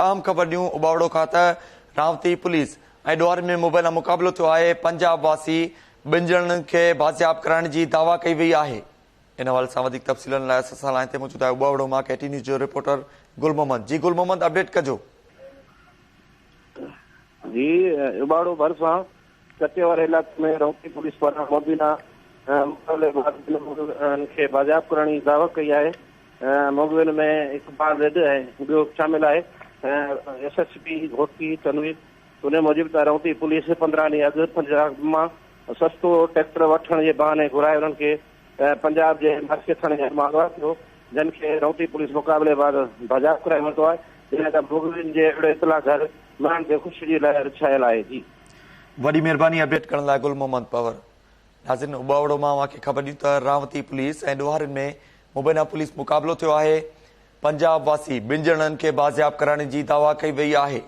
اهم خبر ڏيون اٻاوڙو کان ته رانوتي پوليس ۽ ڏوهارين ۾ مبينا مقابلو ٿيو آهي، پنجاب واسي ٻن ڄڻن کي بازياب ڪرائڻ جي دعويٰ ڪئي وئي آهي. ان حوالي سان وڌيڪ تفصيلن لاء اسان سان لائين تي موجود آهي اٻاوڙو مان ڪي ٽي نيوز جو رپورٽر گل محمد جي گل محمد اپڊيٽ ڪجو. جي اٻاوڙو ڀرسان ڪچي واري علائقي ۾ رونتي پوليس پاران مبينا مقابلي بعد ٻن مغوين کي بازياب ڪرڻ جي دعويٰ ڪئي آهي. مغوين ۾ اقبال ريڊ ۽ ٻيو شامل آهي. S S P Ghotki Tanveer Tunio موجب ته رونتي پوليس 15 ڏينهن اڳ پنجاب مان سستو ٽريڪٽر وٺڻ جي بهاني گهرائي انهن کي پنجاب جي ماسڪي ٿاڻي مان اغوا ڪيو جن کي رونتي پوليس مقابلي بعد بازياب ڪرائي ورتو آهي جڏهن ته مغوين جي اهڙي اطلاع گهر ماڻهن تي خوشي جي لهر ڇانيل آهي جي. وڏي مهرباني اپڊيٽ ڪرڻ لاء گل محمد پنهور. ناظرين اٻاوڙو مان اوهان کي خبر ڏيون ته رانوتي پوليس ۽ ڏوهارين ۾ مبينا پوليس مقابلو ٿيو آهي پنجاب واسي ٻن ڄڻن کي بازياب ڪرائڻ جي دعويٰ ڪئي وئي آهي.